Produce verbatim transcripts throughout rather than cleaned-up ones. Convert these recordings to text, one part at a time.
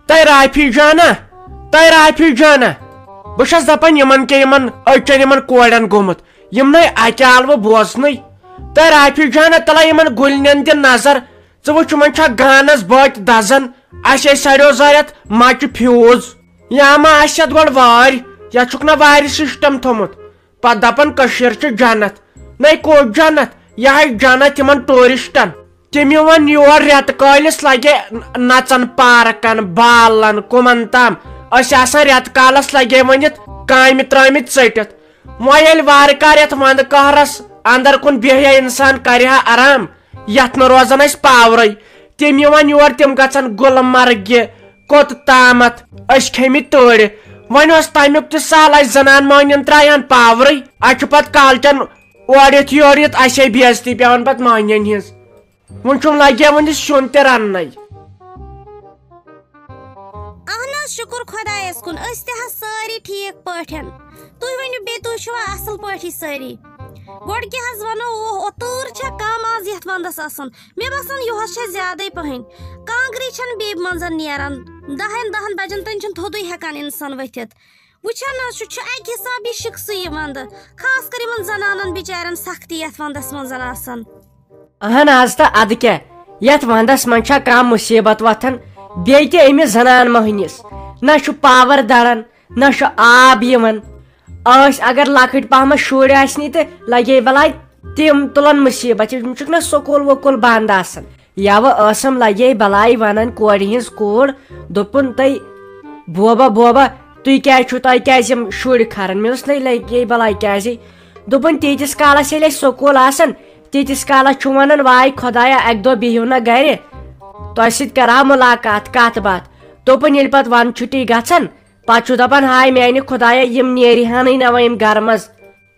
تۄہہِ رافی جانا، تۄہہِ رافی جانا، بہٕ چھَس دَپان یِمَن کیٛاہ، یِمَن أچھَن، یِمَن کورٮ۪ن گوٚمُت، یِم نَے اَکہِ عالوٕ بوزنٕے۔ تۄہہِ رافی جانا، تَلہ یِمَن گُلنٮ۪ن دِ نظر، ژٕ وٕچھ یِمَن چھا گانَس بٲتۍ دَزان، اَسہِ ٲسۍ ساروِیو زٲرِتھ مَچہِ فیوٗز۔ یا ما آسہِ یَتھ گۄڈٕ وارِ، یا چھُکھ نہ وارِ سِسٹَم تھوٚمُت؟ پتہٕ دپان کٔشیٖر چھِ جنت۔ نَے کوٚت جنت؟ یہِ ہاے جنت یِمن ٹوٗرِسٹن۔ تِم یِوان یور رٮ۪تہٕ کٲلِس لگے نژان پارکن، بالن، کُمن تام۔ أسۍ آسان رٮ۪تہٕ کالس لگے ؤنِتھ کامہِ ترٲمٕتۍ ژٔٹِتھ۔ وۄنۍ ییٚلہِ وارٕ کارٕ یتھ ونٛدٕ قہرس اندر کُن بیہہِ ہا انسان، کرِ ہا آرام، یتھ نہٕ روزان اسہِ پاورے۔ تِم یِوان یور، تِم گژھن گُلمرگہِ، کوٚت تامتھ أسۍ کھیٚمٕتۍ تٲڑِ۔ وۄنۍ اوس تمیُک تہِ سہل، اسہِ زنان مۄہنین ترایہِ ہن پاورٕے۔ اسہِ چھُ پتہٕ کالچن اورٕ یِتھ یورٕ یِتھ، اسے بے عزتی پٮ۪وان پتہٕ مۄہنین ہٕنٛز۔ وۄنۍ چھُم لگیا وۄنۍ سیُن تہِ رننَے۔ اہن حظ، شُکُر خۄدایَس کُن، أسۍ تہِ حظ سٲری ٹھیٖک پٲٹھۍ۔ تُہۍ ؤنِو بیٚیہِ، تُہۍ چھِوا اَصٕل پٲٹھی سٲری؟ گۄڈٕ کیٛاہ حظ وَنو، اوہ، اوتۭر چھےٚ کَم آز یَتھ وَندَس آسان۔ مےٚ باسان، یُہُس چھےٚ زیادَے پَہَنۍ۔ کانٛگرِ چھَنہٕ بیٚیہِ منٛزَن نیران۔ دَہَن، دَہَن بَجَن تام چھُنہٕ تھوٚدُے ہٮ۪کان اِنسان ؤتھِتھ۔ وٕچھان حظ چھُ، چھُ اَکہِ حِساب یہِ شِکسٕے یہِ وَندٕ، خاص کر یِمَن زَنانَن بِچارٮ۪ن سَختی یَتھ وَندَس منٛز آسان۔ اہن از تہٕ ادٕ کیٛاہ، یتھ ونٛدس منٛز چھا کانٛہہ مُصیٖبت وۄتھان، بیٚیہِ تہِ أمِس زنان مۄہنِس۔ نہ چھُ پاور دَران، نہ چھُ آب یِوان۔ ٲسۍ اگر لۄکٕٹۍ پہمتھ شُرۍ آسنٕے تہٕ لگے بلاے تِم تُلن مُصیٖبت، یِم چھِکھ نہ سکوٗل وکوٗل بنٛد آسان۔ یوٕ ٲسٕم لگے بلاے ونان کورِ ہٕنٛز کوٗر، دوٚپُن، "تُہۍ بوبا، بوبا، تُہۍ کیٛازِ چھِو، تۄہہِ کیٛازِ یِم شُرۍ کھران؟" مےٚ دوٚپُس، "نَے، لگے بلاے کیٛازِ؟" دوٚپُن، "تیٖتِس کالس ییٚلہِ اَسہِ سکوٗل آسان، تیٖتِس کالس چھُ ونان، 'واے خۄدایا، اَکہِ دۄہ بِہِو نہ گرِ، تۄہہِ سۭتۍ کرٕ ہا مُلاقات، کتھ باتھ.'" دوٚپُن، ییٚلہِ پتہٕ ونٛدٕ چھُٹی گژھان، پتہٕ چھُ دپان، 'ہاے میانہِ خۄدایا، یِم نیرِ ہا نٕے نہ وۄنۍ یِم گرٕ منٛز،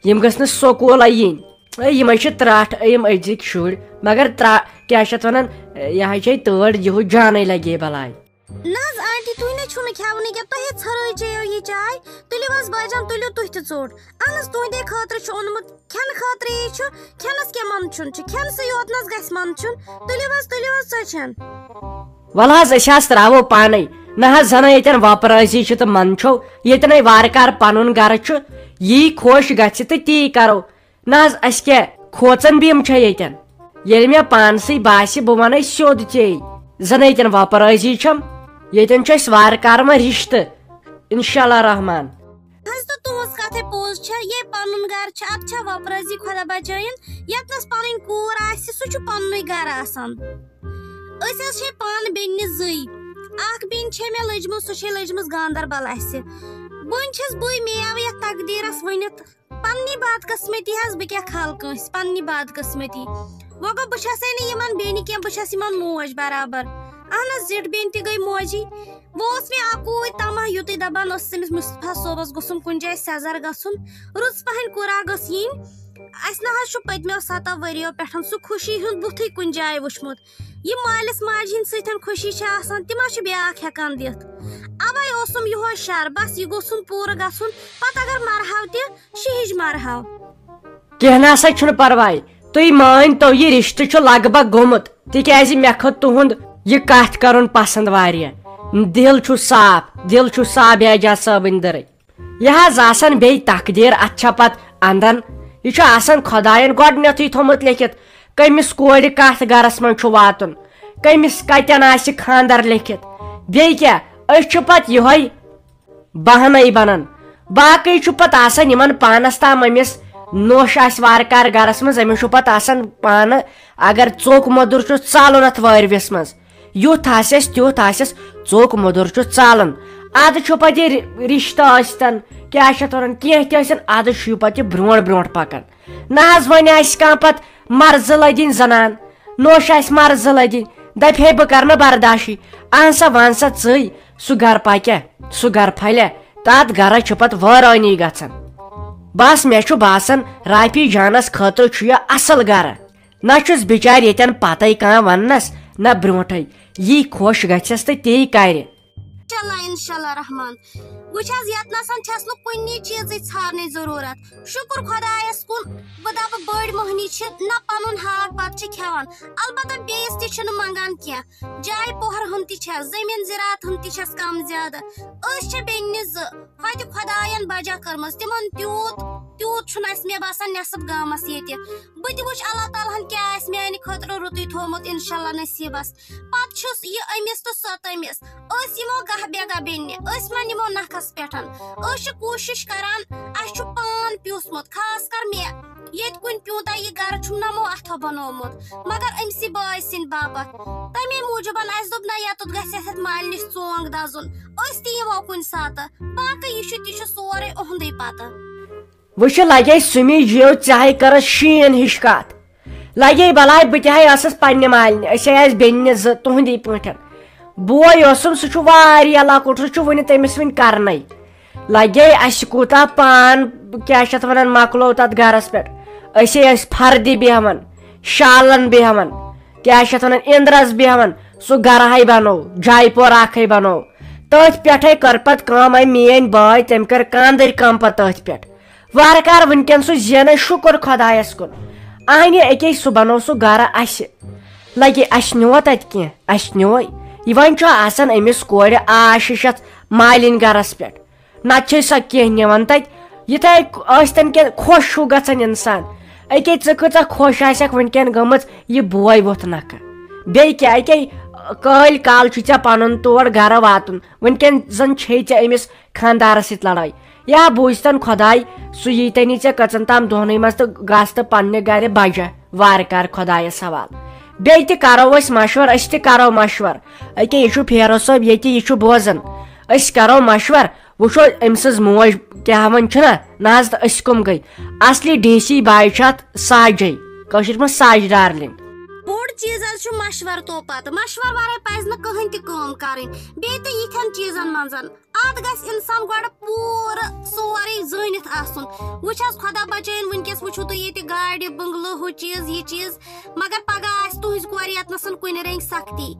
یِم گٔژھ نہٕ سکوٗلے یِنۍ.'" اے، یِمے چھِ ترٛٹھ، اے، یِم أزِکۍ شُرۍ۔ مگر ترٛ-، کیٛاہ چھِ اَتھ وَنان، یہِ ہا چھے تٲڑ، یِہُے جانَے لگے بلاے۔ نہ حظ آنٹی، تُہۍ نَے چھِو نہٕ کھٮ۪وانٕے کینٛہہ، تۄہے ژھرٲے چیٚیو یہِ چاے۔ تُلِو حظ بٲجان، تُلِو تُہۍ تہِ ژوٚٹ۔ اہن حظ، تُہنٛدے خٲطرٕ چھُ اوٚنمُت، کھٮ۪نہٕ خٲطرٕے چھُ، کھٮ۪نَس کیٛاہ منٛدچھُن چھُ؟ کھٮ۪نسٕے یوت نہ حظ گژھِ منٛدچھُن۔ تُلِو حظ، تُلِو حظ ژۄچہِ ہَن۔ وَلہٕ حظ، أسۍ حظ ترٛاوو پانَے۔ نہ حظ، زَنہٕ ییٚتٮ۪ن وۄپرٲسی چھِ تہٕ منٛدچھو، ییٚتٮ۪نَے وارٕ کارٕ پَنُن گَرٕ چھُ، یی خۄش گژھِ تہٕ تی کَرو۔ نہ حظ، اَسہِ کیٛاہ کھوژان بیٖم چھےٚ ییٚتٮ۪ن؟ ییٚلہِ مےٚ پانسٕے باسہِ، بہٕ وَنَے سیوٚد ژے، زَنہٕ ییٚتٮ۪ن وۄپرٲسی چھَم، ییٚتٮ۪ن چھُ اَسہِ وارٕ کارٕ وۄنۍ رِشتہٕ، اِنشاء اللہ رحمان۔ حظ، تہٕ تُہٕنٛز کَتھَے پوٚز چھےٚ، یے پَنُن گَرٕ چھُ، اَتھ چھا وۄپرٲسی خۄدا بَچٲیِن؟ ییٚتنَس پَنٕنۍ کوٗر آسہِ، سُہ چھُ پَننُے گَرٕ آسان۔ أسۍ حظ چھے پانہٕ بیٚنہِ زٕے، اَکھ بیٚنہِ چھے مےٚ لٔجمٕژ، سۄ چھے لٔجمٕژ گاندَربَل اَسہِ۔ وۄنۍ چھَس بٕے، مے آو یَتھ تقدیٖرَس ؤنِتھ۔ پننی بدقسمتی حظ، بہٕ کیٛاہ کھالہٕ کٲنٛسہِ، پننی بدقسمتی۔ وۄنۍ گوٚو، بہٕ چھسے نہٕ یِمن بیٚنہِ کینٛہہ، بہٕ چھس یِمن موج برابر۔ اہن حظ، زِٹھ بیٚنہِ تہِ گٔے موجی۔ وۄنۍ اوس مےٚ اکُے طمع، یُتُے دپان ٲسٕس أمِس مصطفیٰ صٲبس گوٚژھُم کُنہِ جایہِ سٮ۪زر گژھُن۔ رٕژ پہن کُرا گٔژھ یِنۍ۔ اسہِ نہ حظ چھُ پٔتمیو ستو ؤرِیو پٮ۪ٹھ سُہ خوشی ہُنٛد بُتھٕے کُنہِ جایہِ وٕچھمُت۔ یہِ مٲلِس ماجہِ ہِنٛدۍ سۭتۍ خوشی چھِ آسان، تہِ ما چھُ بیٛاکھ ہٮ۪کان دِتھ؟ اوے اوسُم یِہوے شر، بس یہِ گوٚژھُم پوٗرٕ گژھُن۔ پتہٕ اگر مرہو تہِ، شِہِج مرہو۔ کینٛہہ نہ سا چھُنہٕ پرواے، تُہۍ مٲنۍ تو، یہِ رِشتہٕ چھُ لگ بگ گوٚمُت، تِکیازِ مےٚ کھٔژ تُہُنٛد یہِ کتھ کرُن پسند واریاہ۔ دِل چھُ صاف، دِل چھُ صاف اعجاز صٲبٕنۍ دٔرٕے۔ یہِ حظ آسن بیٚیہِ تقدیٖر، اتھ چھا پتہٕ انٛدن؟ یہِ چھُ آسان خۄداین گۄڈٕنیتھٕے تھوٚمُت لیکھِتھ، کٔمِس کورِ کتھ گرس منٛز چھُ واتُن، کٔمِس کتٮ۪ن آسہِ خانٛدر لیکھِتھ۔ بیٚیہِ کیٛاہ، أسۍ چھِ پتہٕ یِہوٚے بہانَے بنان۔ باقٕے چھُ پتہٕ آسان یِمن پانس تام، أمِس نوٚش آسہِ وارٕ کارٕ گرس منٛز، أمِس چھُ پتہٕ آسان پانہٕ اگر ژوٚک مۄدُر چھُ ژالُن اتھ وٲرۍوِس منٛز، یُتھ آسٮ۪س تیُتھ آسٮ۪س، ژوٚک مۄدُر چھُ ژالان۔ ادٕ چھُ پتہٕ یہِ رِ-، رشتہٕ ٲسۍتن، کیٛاہ چھِ اتھ ونان، کینٛہہ تہِ ٲسِن، ادٕ چھُ یہِ پتہٕ یہِ برونٛٹھ برونٛٹھ پکان۔ نہ حظ، وۄنۍ آسہِ کانٛہہ پتہٕ مرضہٕ لٔدِنۍ زنان، نوٚش آسہِ مرضہٕ لٔدِنۍ، دپہِ ہے بہٕ کرٕ نہٕ برداشٕے۔ اہن سا، ون سا ژٕے، سُہ گرٕ پکیٛاہ، سُہ گرٕ پھلہِ، تتھ گرس چھِ پتہٕ وٲرٲنی گژھان۔ بس مےٚ چھُ باسان، رافی جانس خٲطرٕ چھُ یہِ اصل گرٕ۔ نہ چھُس بِچارِ ییٚتٮ۪ن پتے کانٛہہ وننس، نہ برونٹھے۔ یی خۄش گژھٮ۪س تہٕ تی کرِ۔ چھِ تلان انشاءاللہ رحمان۔ وٕچھ حظ، یتنس چھس نہٕ کُنی چیٖزٕچ ژھارنٕچ ضروٗرت۔ شُکُر خۄدایس کُن، بہٕ دپہٕ بٔڑ مۄہنی چھِ نہ پنُن ہاکھ بتہٕ چھِ کھٮ۪وان، البتہ بیٚیِس تہِ چھِنہٕ منگان کینٛہہ۔ جایہِ پوہرٕ ہُنٛد تہِ چھس، زٔمیٖن زِراعت ہُنٛد تہِ چھس کم زیادٕ۔ أسۍ چھِ بیٚنہِ زٕ، ہۄتہِ خۄداین بجا کٔرمٕژ، تِمن تیوٗت، تیوٗت چھُنہٕ اسہِ، مےٚ باسان، نٮ۪صٕف گامس ییٚتہِ۔ بہٕ تہِ وٕچھ اللہ تعالیٰ ہن کیٛاہ آسہِ میانہِ خٲطرٕ رُتُے تھوٚومُت، انشاءاللہ نصیٖبس۔ پتہٕ چھُس یہِ أمِس تہٕ سۄ تٔمِس۔ أسۍ یِمو گاہ بے گاہ بیٚنہِ، أسۍ ما نِمو نکھس پٮ۪ٹھ؟ أسۍ چھِ کوٗشِش کران، اَسہِ چھُ پان پیوٗسمُت، خاص کر مےٚ۔ ییٚتہِ کُنہِ پیوٗنٛتہ یہِ گرٕ چھُم نمو اتھو بنوومُت، مگر أمسٕے بٲے سٕنٛدِ باپتھ۔ تَمے موٗجوٗبن اَسہِ دوٚپ، نہ، یَتُتھ گژھِ اَسہِ یَتھ مالِنِس ژونٛگ دَزُن، أسۍ تہِ یِمو کُنہِ ساتہٕ۔ باقٕے یہِ چھُ، تہِ چھُ سورُے اُہُنٛدُے پتہٕ۔ وٕچھِ، لگے سُمی جیو ژےٚ ہَے کٔرٕس شیٖن ہِش کتھ۔ لگے بلاے، بہٕ تہِ ہَے ٲسٕس پننہِ مالنہِ، أسۍ ہَے ٲسۍ بیٚنہِ زٕ تُہنٛدی پٲٹھۍ۔ بوے اوسُم، سُہ چھُ واریاہ لۄکُٹ، سُہ چھُ وُنہِ تٔمِس وُنہِ کرنَے۔ لگے اَسہِ کوٗتاہ پان، کیٛاہ چھِ اَتھ وَنان، مۄکلو تَتھ گرس پٮ۪ٹھ۔ أسۍ ہَے ٲسۍ فردِ بیٚہوان، شالن بیٚہوان، کیٛاہ چھِ اَتھ وَنان، اِندرس بیٚہوان۔ سُہ گرٕ ہَے بنوو، جاے پور اکھ ہَے بنوو۔ تٔتھۍ پٮ۪ٹھَے کٔر پتہٕ کٲم، أمۍ میٛٲنۍ بٲے، تٔمۍ کٔر کاندٕرۍ کٲم پتہٕ تٔتھۍ پٮ۪ٹھ۔ وارٕ کارٕ وٕنکٮ۪ن سُہ زینَے، شُکُر خۄدایَس کُن۔ اہنہِ، أکے سُہ بنوو سُہ گرٕ اَسہِ۔ لگہِ اَسہِ نیوٗوا تَتہِ کینٛہہ؟ اَسہِ نیوٗوَے۔ یہِ وۄنۍ چھُ آسان أمِس کورِ آش ہِش یَتھ مالِنۍ گرَس پٮ۪ٹھ۔ نَتہٕ چھے سۄ کینٛہہ نِوان تَتہِ۔ یِتھَے ٲسۍتَن کینٛہہ خۄش ہیوٗ گژھان اِنسان۔ أکے ژٕ کۭژاہ خۄش آسٮ۪کھ وٕنکٮ۪ن گٔمٕژ، یہِ بوے ووٚتھ نَکھٕ۔ بیٚیہِ کیٛاہ، أکے کٲلۍ کال چھُ ژےٚ پَنُن تور گرٕ واتُن۔ وٕنکٮ۪ن زَن چھے ژےٚ أمِس خانٛدارس سۭتۍ لڑٲے۔ یا بوٗزتن خۄداے، سُہ ییٖتنی ژےٚ کٔژن تام دۄہنٕے منٛز تہٕ گژھ تہٕ پننہِ گرِ بجا وارٕ کارٕ خۄدایس حوالہٕ۔ بیٚیہِ تہِ کرو أسۍ مشور، أسۍ تہِ کرو مشور۔ أکے یہِ چھُ پھیرو صٲب ییٚتہِ، یہِ چھُ بوزان۔ أسۍ کرو مشور، وٕچھو أمۍ سٕنٛز موج کیٛاہ وَنان چھِنہ۔ نہ حظ، تہٕ أسۍ کٕم گٔے؟ اصلی ڈی سی باے چھِ اتھ ساجے، کٲشِر پٲٹھۍ ساج ڈارلنگ۔ بوٚڑ چیٖز حظ چھُ مشور تو پتہٕ۔ مشور ورٲے پزِ نہٕ کٕہٕنۍ تہِ کٲم کرٕنۍ۔ بیٚیہِ تہِ یِتھٮ۪ن چیٖزن منٛز۔ اتھ گژھِ انسان گۄڈٕ پوٗرٕ سورُے زٲنِتھ آسُن۔ وٕچھ حظ، خۄدا بچٲیِن، وٕنکیٚس وٕچھِو تُہۍ ییٚتہِ گاڑِ، بنگلہٕ، ہُہ چیٖز، یہِ چیٖز، مگر پگاہ آسہِ تُہنٛزِ کورِ یتنسن کُنہِ رنگۍ سختی۔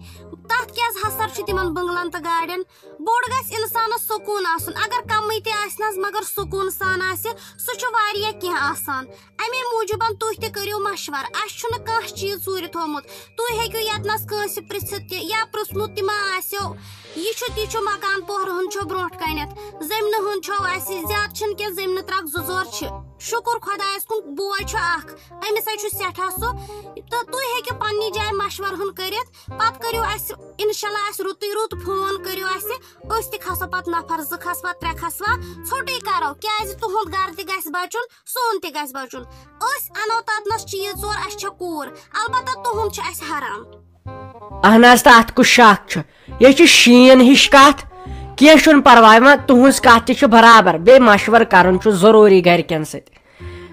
تتھ کیٛاہ حظ حسر چھُ تِمن بنگلن تہٕ گاڑٮ۪ن؟ بوٚڑ گژھِ انسانس سکوٗن آسُن، اگر کمٕے تہِ آسہِ نہ حظ، مگر سکوٗن سان آسہِ، سُہ چھُ واریاہ کینٛہہ آسان۔ امے موٗجوٗبن تُہۍ تہِ کٔرِو مشور، اسہِ چھُنہٕ کانٛہہ چیٖز ژوٗرِ تھوٚومُت۔ تُہۍ ہیٚکِو یتنس کٲنٛسہِ پرژھِتھ تہِ یا پرژھمُت تہِ ما آسیو۔ یہِ چھُ، تہِ چھُ مکان پوہرٕ ہُنٛد چھُ برونٛٹھ کنٮ۪تھ، زٔمینہٕ ہُنٛد چھُو اسہِ زیادٕ چھُنہٕ کینٛہہ، زٔمینہٕ ترکھ زٕ ژور چھِ۔ شُکُر خۄدایس کُن، بوے چھُ اکھ، أمِس ہے چھُ سٮ۪ٹھاہ سُہ۔ تہٕ تُہۍ ہیٚکِو پننہِ جایہِ مشورٕ ہُنٛد کٔرِتھ، پتہٕ کٔرِو اسہِ، انشاءاللہ، اسہِ رُتُے رُت فون کٔرِو اسہِ، أسۍ تہِ کھسو پتہٕ نفر زٕ کھسوا، ترٛےٚ کھسوا، ژھوٚٹٕے کرو، کیازِ تُہُنٛد گرٕ تہِ گژھِ بچُن، سون تہِ گژھِ بچُن۔ أسۍ انو تتنس چیٖز ژور، اسہِ چھےٚ کوٗر، البتہ تُہُنٛد چھُ اسہِ حرام۔ اہن حظ، تہٕ اتھ کُس شک چھُ؟ یہِ چھُ شیٖن ہِش کتھ۔ کینٛہہ چھُنہٕ پرواے، وۄنۍ تُہنٛز کتھ تہِ چھِ برابر، بیٚیہِ مشورٕ کرُن چھُ ضروٗری گرِکٮ۪ن سۭتۍ۔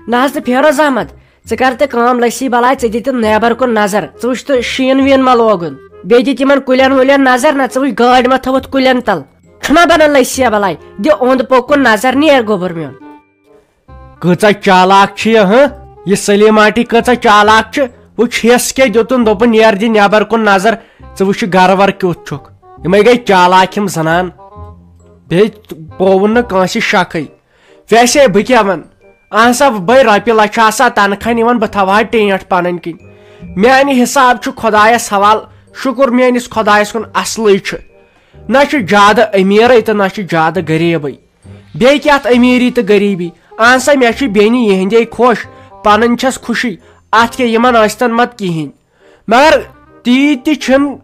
نہ حظ، تہٕ فیروز احمد، ژٕ کر تہٕ کٲم، لٔسی بلاے، ژٕ دِ تِم نیبر کُن نظر، ژٕ وٕچھ تہٕ شیٖن ویٖن ما لوگُن، بیٚیہِ دِ تِمن کُلٮ۪ن وُلٮ۪ن نظر، نہ ژٕ وٕچھ گٲڑۍ ما تھٲوٕتھ کُلٮ۪ن تل۔ چھُنہ بنان لٔسی بلاے، دِ اوٚنٛد پوٚک کُن نظر، نیر گوٚبُر میون۔ کۭژاہ چالاک چھِ یہِ، ہہ؟ یہِ سلیماٹی کۭژاہ چالاک چھِ۔ وٕچھ، ہیس کیٛاہ دیُتُن، دوٚپُن، "نیر دِ نٮ۪بر کُن نظر، ژٕ وٕچھ یہِ گرٕ ور کیُتھ چھُکھ۔" یِمے گٔے چالاک یِم زنان۔ بیٚیہِ پووُن نہٕ کٲنٛسہِ شکھٕے۔ ویسے بہٕ کیٛاہ وَنہٕ؟ اہن سا، بٔے رۄپیہِ لچھ آسہٕ ہا تنخواہ نِوان، بہٕ تھاوٕ ہا ٹینٛٹھ پنٕنۍ کِنۍ۔ میانہِ حساب چھُ خۄدایس حوالہٕ، شُکُر میٲنِس خۄدایس کُن، اصلٕے چھُ۔ نہ چھُ زیادٕ أمیٖرٕے تہٕ نہ چھُ زیادٕ غریٖبٕے۔ بیٚیہِ کیٛاہ اَتھ أمیٖری تہٕ غریٖبی؟ اہن سا، مےٚ چھِ بیٚنہِ یِہِنٛدے خۄش، پَنٕنۍ چھَس خوشی، اَتھ کیٛاہ یِمَن ٲسۍتَن مت کِہیٖنۍ۔ مگر تیٖتۍ تہِ چھِنہٕ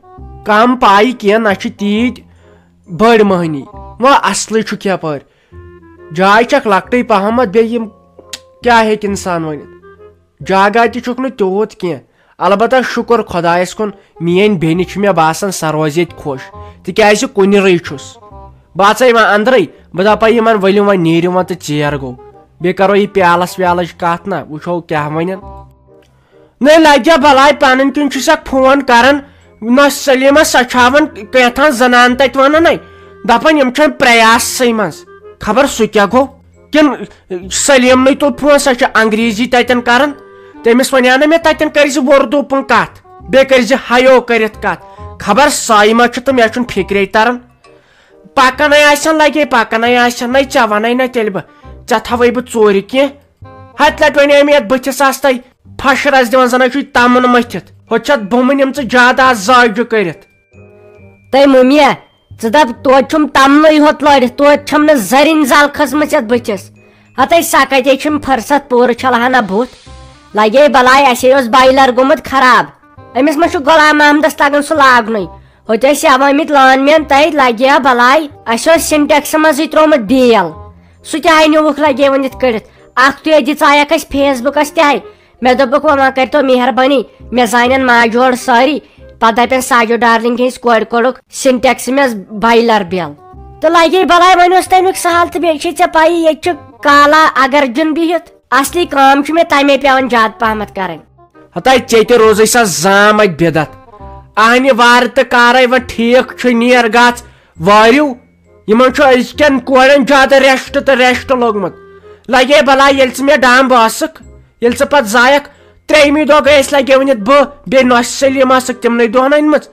کَم پایہِ کینٛہہ، نہ چھِ تیٖتۍ بٔڑۍ مٔہنی۔ وۄنۍ اَصلٕے چھُکھ یَپٲرۍ۔ جاے چھَکھ لۄکٹٕے پَہمَتھ، بیٚیہِ یِم کیٛاہ ہیٚکہِ اِنسان ؤنِتھ؟ جاگہ تہِ چھُکھ نہٕ تیوٗت کینٛہہ۔ البتہ شُکر خۄدایَس کُن، میٛٲنۍ بیٚنہِ چھِ، مےٚ باسان، سۄ روزِ ییٚتہِ خۄش، تِکیٛازِ کُنہِ رٕے چھُس۔ بہٕ اژَے وۄنۍ اندرٕے، بہٕ دپے یِمن، "ؤلِو وۄنۍ، نیٖرِو وۄنۍ تہٕ ژیر گوٚو، بیٚیہِ کرو یہِ پیالس ویالٕچ کتھ نا، وٕچھو کیٛاہ ونن۔" نٔے لگیا بلاے، پنٕنۍ کِنۍ چھُ سکھ فون کران، نہ سلیمس سۄ چھاوان کینٛژھان زنان تتہِ ونان ہے، دپان یِم چھِ پریاسسٕے منٛز، خبر سُہ کیٛاہ گوٚو۔ کِنہٕ سلیمنٕے تُل فون، سۄ چھِ انگریزی تتٮ۪ن کران۔ تٔمِس ونیٛاو نہ مےٚ تتٮ۪ن کٔرۍ زِ وردو پٲٹھۍ کتھ، بیٚیہِ کٔرۍ زِ ہیو کٔرِتھ کتھ۔ خبر سۄے ما چھِ تہٕ مےٚ چھُنہٕ فکرے تران۔ پکنے آسن لگے، پکنے آسن نے، ژےٚ ونے نہ تیٚلہِ بہٕ، ژےٚ تھاوے بہٕ ژوٗرِ کینٛہہ۔ ہتہِ لٹہِ ونے مےٚ یتھ بٕتھِس آس تۄہہِ پھشرس دِوان، زن چھُے تمُن مٔتھِتھ، ہُتہِ چھتھ بُمہٕ نِمژٕ زیادٕ آز زٲوجہِ کٔرِتھ۔ تٔمۍ مُمیا، ژٕ دپ توتہِ چھُم تمنٕے ہوت لٲرِتھ، توتہِ چھم نہٕ زرٕنۍ زل کھٔژمٕژ یتھ بٕتھِس۔ ہتے سۄ کتے چھُم فرصت، پوٗرٕ چھلہٕ ہنا بُتھ۔ لگے بلاے، اسے اوس بایلر گوٚمُت خراب۔ أمِس ما چھُ غلام محمدس تگان سُہ لاگنُے؟ ہوٚتہِ ٲسۍ یوٲمٕتۍ لٲن مین تتہِ، لگے ہا بلاے۔ اسہِ اوس سِنٹیکسہٕ منٛزٕے تروومُت بیل، سُہ تہِ ہاے نیوٗکھ لگے ؤنِتھ کٔڑِتھ۔ اکھ تُے دِژایکھ اسہِ فیس بُکس تہِ ہاے۔ مےٚ دوٚپُکھ، وۄنۍ وۄنۍ کٔرۍتو مہربٲنی، مےٚ زانن ماجہِ ہورٕ سٲری۔ پتہٕ دپن ساجو ڈارلنگ ہٕنٛز کورِ کوٚڑُکھ سِنٹیکسہٕ منٛز بایلر بیل۔ تہٕ لگے بلاے، وۄنۍ اوس تمیُک سہل، تہٕ بیٚیہِ چھے ژےٚ پَیی، ییٚتہِ چھُ کالا اگرجُن بِہِتھ۔ اصلی کٲم چھُ مےٚ تمے پٮ۪وان زیادٕ پہمتھ کرٕنۍ۔ ہتاے، ژےٚ تہِ روزٕے سا زام اتہِ بدعت۔ اہنہِ وارٕ تہٕ کارے وۄنۍ ٹھیک چھُ، نیر گژھ واریو۔ یِمن چھُ أزکٮ۪ن کورٮ۪ن زیادٕ ریسٹ تہٕ ریسٹ لوٚگمُت۔ لگے بلاے، ییٚلہِ ژٕ مےٚ ڈامب ٲسٕکھ، ییٚلہِ ژٕ پتہٕ زایکھ، ترٛیٚیِمہِ دۄہ گٔیس لگے ؤنِتھ بہٕ، بیٚیہِ نۄشہِ سلیٖم ٲسٕکھ تِمنٕے دۄہن أنمٕژ۔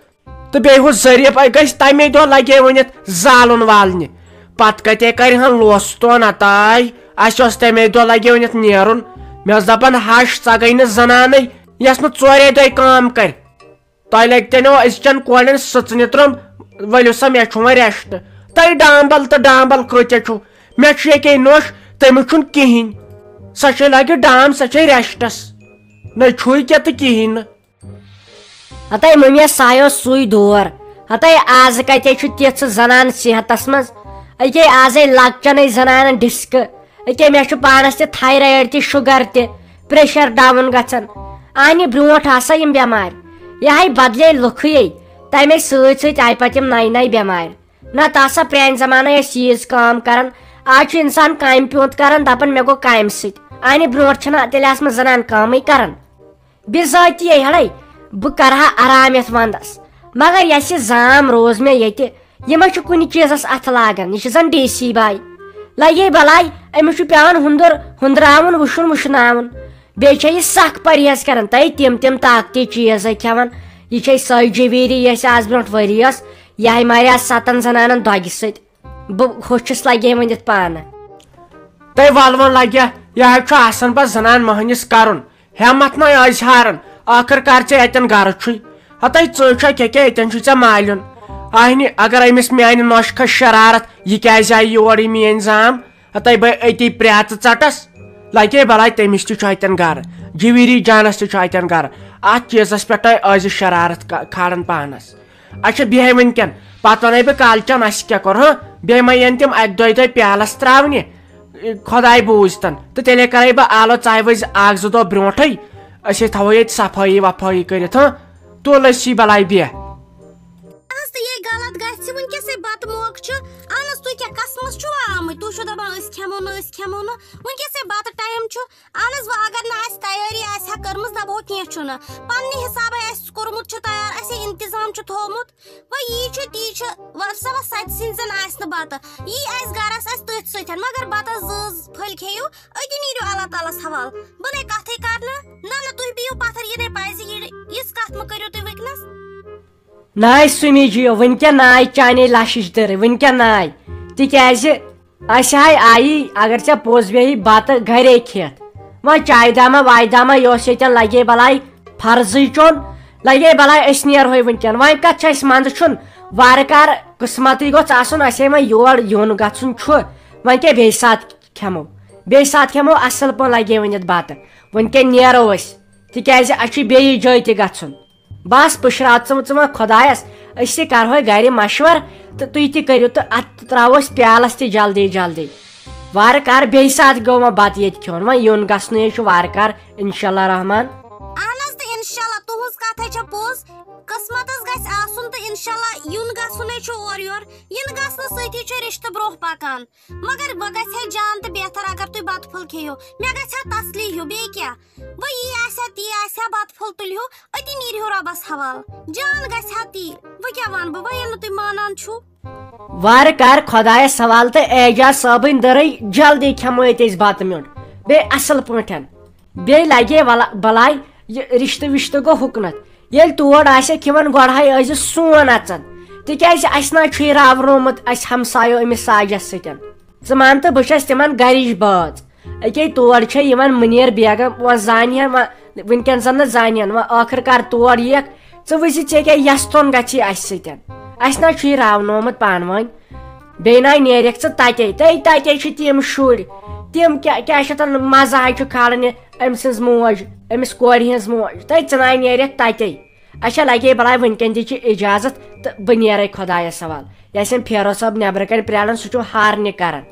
تہٕ بیٚیہِ ہُہ ظریٖف گژھِ تمے دۄہ لگے ؤنِتھ زالُن والنہِ۔ پتہٕ کتے کرِ ہن لوس تون اتاے، اسہِ اوس تمے دۄہ لگے ؤنِتھ نیرُن۔ مےٚ ٲس دپان، ہش، ژٕ گٔے نہٕ زنانٕے، یۄس نہٕ ژورے دۄہہِ کٲم کرِ۔ تۄہہِ لگہِ تیٚلہِ أزچٮ۪ن کورٮ۪ن سٕژنہِ ترٛم، ؤلِو سا، مےٚ چھُ وۄنۍ ریسٹ۔ تۄہہِ ڈامبل تہٕ ڈامبل کۭتیاہ چھُو؟ مےٚ چھُ ییٚکے نوٚش، تٔمِس چھُنہٕ کِہیٖنۍ۔ سۄ چھے لگہِ ڈام، سۄ چھے ریسٹس۔ نہ چھُے کیٛاہ تہٕ کِہیٖنۍ نہٕ۔ ہتے مُمیا، سایو سُے دور۔ ہتے آز کتے چھُ تِژھ زنان صحتس منٛز؟ أکے آزے لۄکچنٕے زنانن ڈسکہٕ۔ أکے مےٚ چھُ پانس تہِ تھایرایڈ تہِ، شُگر تہِ، پریشر ڈاوُن گژھان۔ اہنہِ برونٹھ آسا یِم بٮ۪مارِ۔ یہِ ہاے بدلے لُکھٕے۔ تمے سۭتۍ سۭتۍ آیہِ پتہٕ یِم نَیہِ نَیہِ بٮ۪مارِ۔ نتہٕ آسا پرانہِ زمانہٕ ٲسۍ ییٖژ کٲم کران۔ آز چھُ انسان کامہِ پیوٗنت کران، دپان مےٚ گوٚو کامہِ سۭتۍ۔ اہنہِ برونٹھ چھنہٕ تیٚلہِ آسمٕژ زنان کٲمٕے کران۔ بِذٲتی ہڑے، بہٕ کرٕ ہا آرام یتھ ونٛدس، مگر یۄس یہِ زام روز مےٚ ییٚتہِ، یہِ ما چھُ کُنہِ چیٖزس اتھٕ لاگان، یہِ چھُ زن ڈی سی باے۔ لگے بلاے، أمِس چھُ پٮ۪وان ہُنٛدُر ہُنٛدراوُن، وُشُن وُشناوُن۔ بیٚیہِ چھےٚ یہِ سخ پرہیز کران، تہٕ تِم تِم طاقتی چیٖز کھٮ۪وان۔ یہِ چھےٚ سۄے جویٖری، یۄس آز برونٛٹھ ؤری ٲس، یہِ ہاے مارِ آز ستن زنانن دۄگہِ سۭتۍ۔ بہٕ ہوٚچھُس لگے ؤنِتھ پانہٕ۔ تۄہہِ ولوُن لگہِ، یہِ حظ چھُ آسان پتہٕ زنان مۄہنِس کرُن۔ ہٮ۪متھ نَے ٲسۍ ہاران، ٲخٕر کار ژےٚ اَتٮ۪ن گرٕ چھُے۔ ہتَے ژٕ چھَکھ ییٚکیٛاہ اَتٮ۪ن چھُے ژےٚ مالیُن۔ آہنہِ، اگر أمِس میانہِ نۄشہِ کھٔژ شرارت، یہِ کیٛازِ آیہِ یور یہِ میٲنۍ زام؟ ہتَے بہٕ أتی پرٛیژٕ ژٹس۔ لگے بلاے، تٔمِس تہِ چھُ اَتٮ۪ن گرٕ، جویٖری جانس تہِ چھُ اَتٮ۪ن گرٕ۔ اتھ چیٖزس پٮ۪ٹھ تۄہہِ ٲسۍ شرارت کا-، کھالان پانس۔ اچھا، بیٚہہ وٕنکٮ۪ن، پتہٕ ونَے بہٕ کالچن اسہِ کیٛاہ کوٚر، ہاں؟ بیٚیہِ ما یِن تِم اکہِ دۄیہِ دۄہہِ پیالس تراونہِ؟ خۄداے بوٗزتن۔ تہٕ تیٚلے کرے بہٕ آلو ژاے وٕزِ اکھ زٕ دۄہ برونٹھے۔ أسۍ ہے تھاوو ییٚتہِ صفٲیی وفٲیی کٔرِتھ، ہاں؟ تُل أسی بلاے بیٚہہ۔ اہن حظ، تہٕ یے غلط گژھِ، وٕنکیٚسٕے بتہٕ موقعہٕ چھُ۔ اہن حظ، تُہۍ کیٛاہ قسمس چھُوا آمٕتۍ؟ تُہۍ چھِو دپان أسۍ کھٮ۪مو نہٕ، أسۍ کھٮ۪مو نہٕ۔ وٕنکیٚسٕے بتہٕ ٹایم چھُ۔ اہن حظ، وۄنۍ اگر نہٕ اَسہِ تیٲری آسہِ ہا کٔرمٕژ، دپہو کینٛہہ چھُنہٕ۔ پننہِ حسابے آسہِ کوٚرمُت چھُ تیار، اَسے انتظام چھُ تھوٚومُت۔ وۄنۍ یی چھُ، تی چھُ، وَلہٕ سا، وۄنۍ سَتہِ سِنۍ زَن آسہِ نہٕ بَتہٕ۔ یی آسہِ گَرَس، آسہِ تٔتھۍ سۭتۍ، مگر بَتَس زٕ زٕ پھٔلۍ کھیٚیِو، أتی نیٖرِو اللہ تعالیٰ ہَس حوالہٕ۔ بہٕ نَے کَتھٕے کَرنہٕ۔ نہ، نہ، تُہۍ بِہِو پَتھَر، یہِ نَے پَزِ، یہِ، یِژھ کَتھ مہٕ کٔرِو تُہۍ وٕنکیٚنَس۔ ناے سُمی جِیو، وٕنکٮ۪ن ناے چانے لَشِش دٔرٕے، وٕنکٮ۪ن ناے۔ تِکیٛازِ اَسہِ ہاے آیی، اگر ژےٚ پوٚز بیٚہی بَتہٕ گَرے کھٮ۪تھ۔ وۄنۍ چایہِ دامہ وایہِ دامہ یہِ اوس ییٚتٮ۪ن لگے بلاے فرضٕے چوٚن، لگے بلاے أسۍ نیرہوے وٕنکٮ۪ن۔ وۄنۍ کَتھ چھُ اَسہِ منٛزٕ چھُن؟ وارٕ کارٕ قٕسمَتٕے گوٚژھ آسُن، اَسے وۄنۍ یور یُن گژھُن چھُ۔ وۄنۍ کیٛاہ بیٚیہِ ساتہٕ کھٮ۪مو؟ بیٚیہِ ساتہٕ کھٮ۪مو اَصٕل پٲٹھۍ لگے ؤنِتھ بَتہٕ۔ وٕنکٮ۪ن نیرو أسۍ، تِکیٛازِ اَسہِ چھُ بیٚیِس جایہِ تہِ گژھُن۔ بس پُشراو ژٕ، ژٕ وۄنۍ خۄدایس، أسۍ تہِ کرہوے گرِ مشور تہٕ تُہۍ تہِ کٔرِو تہٕ اتھ تراوو أسۍ پیالس تہِ جلدی جلدی۔ وارٕ کارٕ بیٚیہِ ساتہٕ گوٚو وۄنۍ بتہٕ ییٚتہِ کھیوٚن، وۄنۍ یُن گژھنُے چھُ وارٕ کارٕ انشاءاللہ رحمان۔ اہن حظ، تہٕ انشاءاللہ تُہنٛز کتھے چھےٚ پوٚز، قسمتس گژھِ آسُن تہٕ انشاءاللہ یُن گژھُنے چھُ اورٕ یور، یِنہٕ گژھنہٕ سۭتی چھُ رشتہٕ برونٛہہ پکان۔ مگر وۄنۍ گژھِ ہے جان تہٕ بہتر اگر تُہۍ بتہٕ پھوٚل کھیٚیِو، مےٚ گژھِ ہا تسلی ہیوٗ، بیٚیہِ کیٛاہ؟ وۄنۍ یی آسہِ ہا، تی آسہِ ہا، بتہٕ پھوٚل تُلہِ ہیوٗ، أتی نیرِ ہیوٗ رۄبس حوالہٕ۔ جان گژھِ ہا تی۔ وۄنۍ کیٛاہ ونہٕ بہٕ، وۄنۍ ییٚلہِ نہٕ تُہۍ مانان چھِو؟ وارٕ کار خۄدایس حوالہٕ تہٕ اعجاز صٲبٕنۍ دٔرٕے جلدی کھٮ۪مو ییٚتہِ أسۍ بتہٕ میوٚنٛڈ۔ بیٚیہِ اصل پٲٹھۍ۔ بیٚیہِ لگے ولا-، بلاے یہِ رشتہٕ وشتہٕ گوٚو ہُکنتھ۔ ییٚلہِ تور آسٮ۪کھ یِوان گۄڈٕ ہاے ٲسۍ زِ سون اژان۔ تِکیازِ اَسہِ نہ چھُے راونومُت اَسہِ ہمسایو أمِس ساجس سۭتۍ۔ ژٕ مان تہٕ بہٕ چھَس تِمن گرِچ بٲژ۔ أکے تور چھےٚ یِوان مُنیر بیگم، وۄنۍ زانہِ ہن، وۄنۍ وٕنکیٚن زن نہٕ زانہِ ہن، وۄنۍ ٲخٕر کار تور یِیَکھ۔ ژٕ وٕچھ زِ ژےٚ کیٛاہ یژھ تون گژھی اَسہِ سۭتۍ۔ اَسہِ نہ چھُے راونومُت پانہٕ ؤنۍ۔ بیٚیہِ نہ نیرکھ ژٕ تَتے، تَے تَتے چھِ تِم شُرۍ۔ تِم کیٛاہ، کیٛاہ چھِ تَتھ مَزٕ ہا چھُ کھالان یہِ أمۍ سٕنٛز موج، أمِس کورِ ہٕنٛز موج۔ تَے ژٕ نہ نیرکھ تَتے۔ اچھا، لگے بلاے وٕنکیٚن دِ ژٕ اجازت تہٕ بہٕ نیرے خۄدایس حوال۔ یہِ آسن پھیرو صٲب نیبرٕ کنہِ پرٛاران، سُہ چھُ ہارنہِ کران۔